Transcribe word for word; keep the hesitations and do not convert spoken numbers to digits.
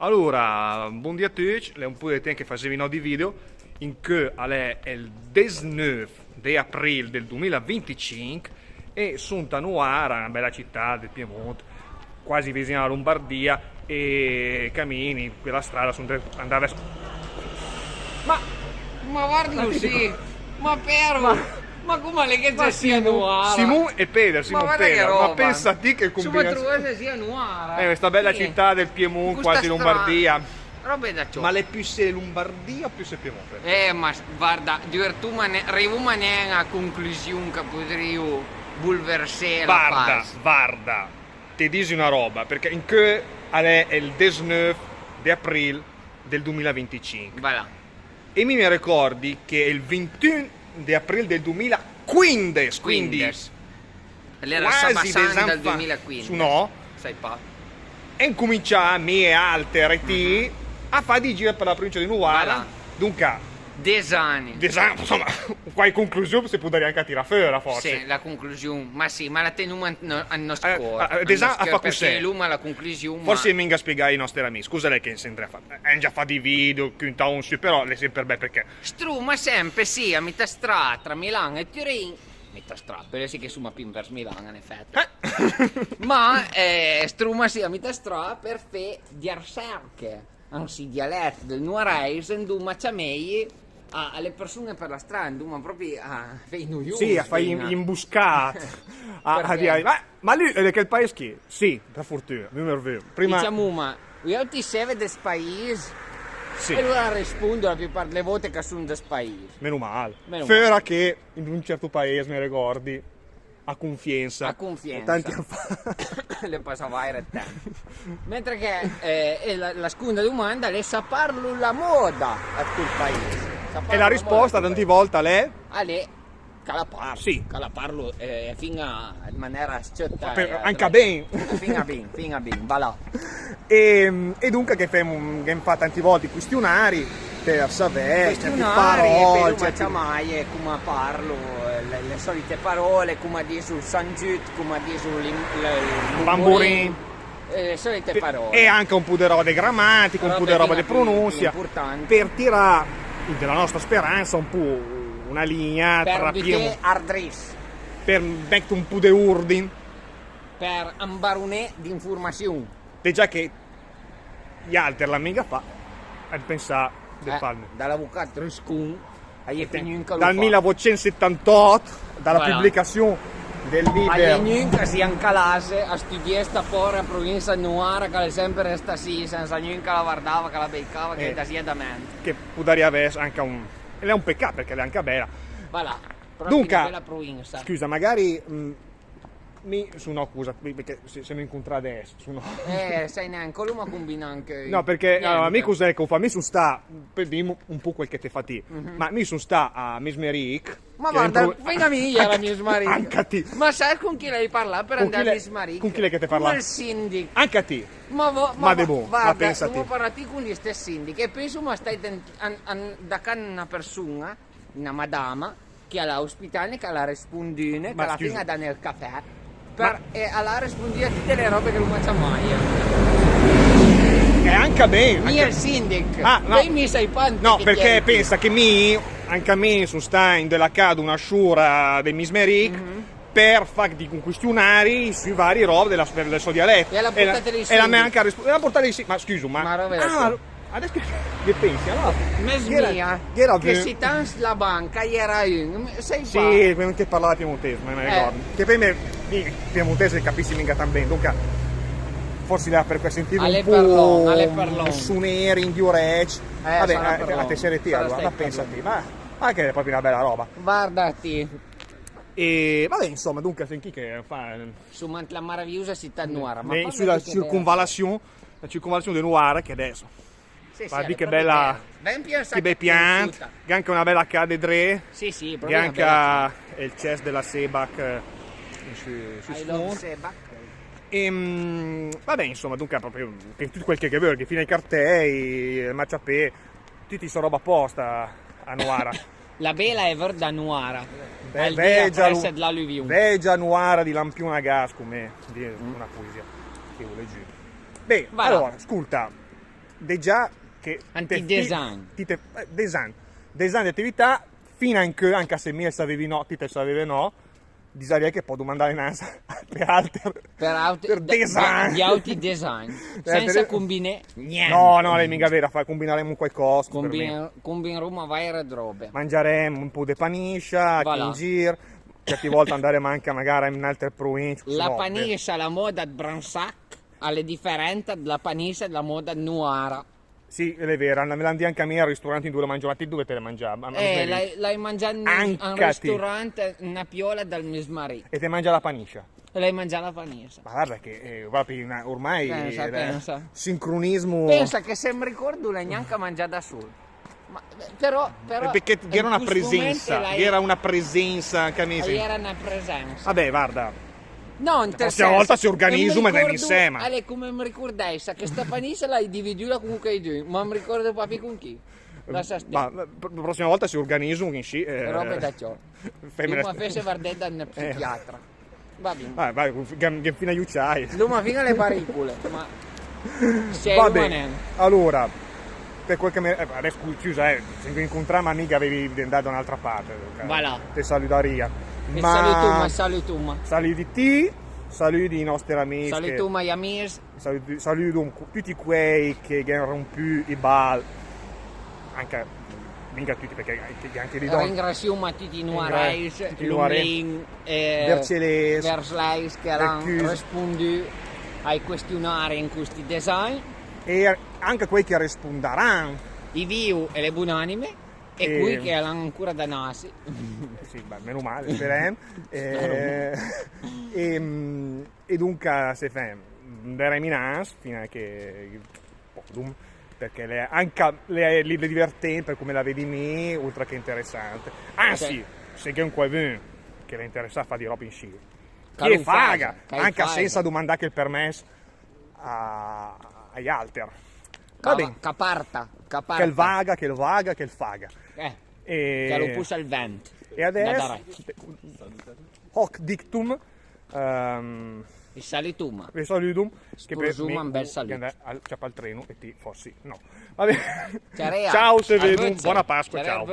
Alura, bundì a tücc, l'è un pò de temp che fasevi no di video, incö a l'è el desnöv de april del dumila vinticinch e sunt a Nuara, una bela cità del Piemont, quasi visin a la Lombardia, e camini in quela strada, sunt andà vers... Ma, ma varda, ma sì, ma però, ma, ma come l'è che ma sia Simon, Nuara? Simon e Peder, Simon Peder, ma pensa ti che combinazione. Insomma, trovase sia Nuara. Eh, questa bella città del Piemont, quasi Lombardia. Robe da ciò. Ma l'è püssee Lombardia o püssee Piemonte? Eh, ma s-, varda, divertuma ne-, rivuma nen a conclusiun che podrìu bulversé la pagina. Varda, varda, te disi una roba, perché incö a l'è el desnöv de april del dumila vinticinch. Voilà. E mi me recordi che el vintun de april del dumila quindes, quindi quasi des ans fa, su no, sai pa. E incumincià mi e alter e ti a fà di gir per la provincia di Nuara. Voilà. Dunca, des ani. Des ani, insomma, quai conclusiun se podaria anca tirà föra, forse. Sì, la conclusiun, ma sì, ma la tenuma al no-, al noster cör. Eh, eh, des ani a fà cus'è? Perché l'uma la conclusiun, forse ma minga spiegà ai noster amis, scusa lei che sempre a fà, eh, già fà di video, cunta un su, però l'è sempre bel perché Struma sempe sì a mità strà tra Milan e Turin. Mità strà, però sì che suma pì vers Milan, in effetti. Eh? Ma, eh, struma sì a mità strà per fé di arserche, anzi, dialet del nuareis, induma ciamei a, a le persune per la strada, induma propi a fé i nuius. Sì, a fà i, i imbuscàcc. A, a dì, ma Ma lü l'è de chel paes chì? Sì, per fortuna, mi me rivörde. Prima diciamo, ma, "Vö ti seve des paes?" Sì. E lur a respundo la pì part dele volte che sun des paes. Meno mal. Meno mal. Föra che in un certo paes, me regordi, a Cunfiensa. A Cunfiensa. Tanti ann fa. L'è pasà vaire temp. Mentre che, eh, e la, la sconda dumanda l'è: "Sa parlu la moda a tö paes?" E la risposta tanti volte l'è? A l'è Che la parlu, sì. Che la parlu, eh, fin a, in manera s-cèta, anca ben. Fin a ben, fin a ben, va là. E, e dunca che fem, che fem fà tanti volte quistiunari per savè, certe parole, per ciamaie, come parlu, le, le solite parole, come disu el sangiut, come disu l'im-, le, el bamburin. Eh, le solite parole. E anca un pò de roba de gramatica, un pò de roba de pronunzia, per tirà in de la nostra speranza un pò una linea tra Piemonte, per mèt un pò de urdin. Per ambaruné d'infurmaziun. De già che i alter l'han minga fà, a pensà de fà. Da l'avucat Ruscun. Dal mila votcent setantòt, da la publicaziun del liber. A l'è gnun che s'è incalàt a stüdià sta pora provinza de Nuara, che l'è semper stà sì, senza gnun che la vardava, che la beicava, che la dazìa da mènt. Che podaria vess anca un, e l'è un pecà perché l'è anca bela. Voilà, propi una bela provinza. Dunca, scusa, magari, mm, Mi su no, scusa, mi, perché se, se no incontrà adess, su no. Eh, sai neanca, lu m'ha cumbinà anca. No, perché, alora, mi cos'è che ho fà? Mi sun stà, per dirmi un pò quel che t'hee fà ti, ma mi sun stà a Mismeric. Ma guarda, fin a mi iera a Mismeric. Anca ti. Ma sai con chi l'hee parlà per andà a Mismeric? Con chi l'hee che t'hee parlà? Col sindic. Anca ti. Ma de bon, ma pensa ti. Ma parlà ti con l'istess sindic. E pensa, ma stai dent-, an-, an-, da can una persona, una madama, che l'ha ospità, che l'ha respundü, che l'ha fin dà el cafè, per, e l'ha respundü a tüte le robe che lu m'ha ciamà. E anca ben. Mi e el sindic. Ah, no. Pö mi sai pant. No, perché pensa che mi, anca mi sun stà in de la cà d'una sciura de Mismeric, per fà di un quistiunari sü vari rob de la, del so dialet. E l'ha portà lì, e l'ha anca respundü, l'ha portà lì, sì, ma scusa, ma, ma adess che, che pensi, alora? Mes mia, che si tant la banca iera un, sai. Sì, pö no te parlava piemontes, ma me regordi. Che pö me, mi piemontes capisi minga tant ben, dunca forsi l'era per quel, sentivi un pò un suneri in di orecc. Vabbè, a te seri ti, alora, ma pensa ti, ma, ma che l'è propi una bela roba. Guarda ti. E vabbè, insomma, dunca, senti che fa, insomma, la maravigliosa cità de Nuara, ma su la circunvalaziun, la circunvalaziun de Nuara che adess. Sì, sì, che bella, che bei piant, che anca una bela cà de dré, sì, sì, che anca el cess de la Sebach, eh, su, su sfund. Ehm, vabbè, insomma, dunca propi, che tüt quel che, che vör, che fin ai cartei, el marciapè, tüti so roba aposta a Nuara. La bela e vörda Nuara. Vegia Nuara di lampiun a gas, come dì una poesia che ho legiü. Beh, alora, scolta, De già che... Anche te fi-, design. Ti te, eh, design. Design de atività, fin anche, anche se mi savevi no, ti te savevi no, disaria che pò domandare innanz per alter, per alter, per da-, design. Da-, di auti design. Eh, senza per combinare niente. No, no, l'è minga vera, fa, combinaremo qualcosa. Combin-, combinaremo varie robe. Mangiaremo un po' de paniscia, voilà, in gir, certe volte andaremo anche magari in altre province. La paniscia, la moda de Bransac, l'è differente dalla paniscia della moda nuara. Sì, l'è vera, me l'han dì anche a mi al ristorante in dove l'ho mangiato, dove te l'hai mangiato? Eh, l'hai, l'hai mangiato in un ristorante, una piola dal mio marito. E te mangia la paniscia? L'hai mangiata la paniscia. Ma guarda che, eh, proprio una, ormai pensa, eh, pensa. Sincronismo. Pensa che se mi ricordo l'hai neanche mangiata da solo. Ma, eh, però, però, perché c'era una presenza, c'era una presenza anche a me, sì. C'era una presenza. Vabbè, guarda. No, la prossima volta se organizzo, ma dai, insomma. Allora, come mi ricordai, sa che sta paniscia l'hai dividuta con quei due, ma mi ricordo proprio con chi. Lascia stare. Ma, ma, la prossima volta se organizzo, che sì, eh, robe da ciò. Femmina. Prima fece vardare dal psichiatra. Va bene. Ah, vai, che, che fine aiutai. L'uma fino alle baricule, ma... Va bene. Allora, per quel che me, eh, adesso scusa, eh, se incontriamo amici avevi andato da un'altra parte, ok? Voilà. Te saludaria. E ma salutuma, salutuma. Saluti ti, saluti i nostri amici. Salutuma i amici. Saluti, saluto tutti quei che, che hanno rompu i bal, anche, minga tutti, perché anche, anche lì... Ringraziamo tutti i nuareis, tutti i nuareis, Lumlin, eh, Vercelais, Vercelais che hanno risponduto ai questionari in questi design. E anche quei che risponderanno. I viu e le buonanime, e quei che hanno ancora da nasce. Eh sì, beh, meno male, sperem. Eh, e, e dunque, se fem, anderem inanz fino a che podum, perché l'è anca, l'è, l'è divertente per come la vedi mi, oltre che interessante. Anzi, se gh'è un qualcun che l'è interessà a fà di roba in gir, che i faga, anca senza domandà che il permess a, ai alter. Va ben. Che parta, che parta. Che el vaga, che el vaga, che el faga. Eh, e che lo pussa il vent. E adesso, hoc dictum, ehm, e salutuma. E saludum, che per me, un bel saluto. Che andà al, ciapa il treno e ti fossi, no. Va ben. Ciao, se vedum, buona Pasqua, ciao.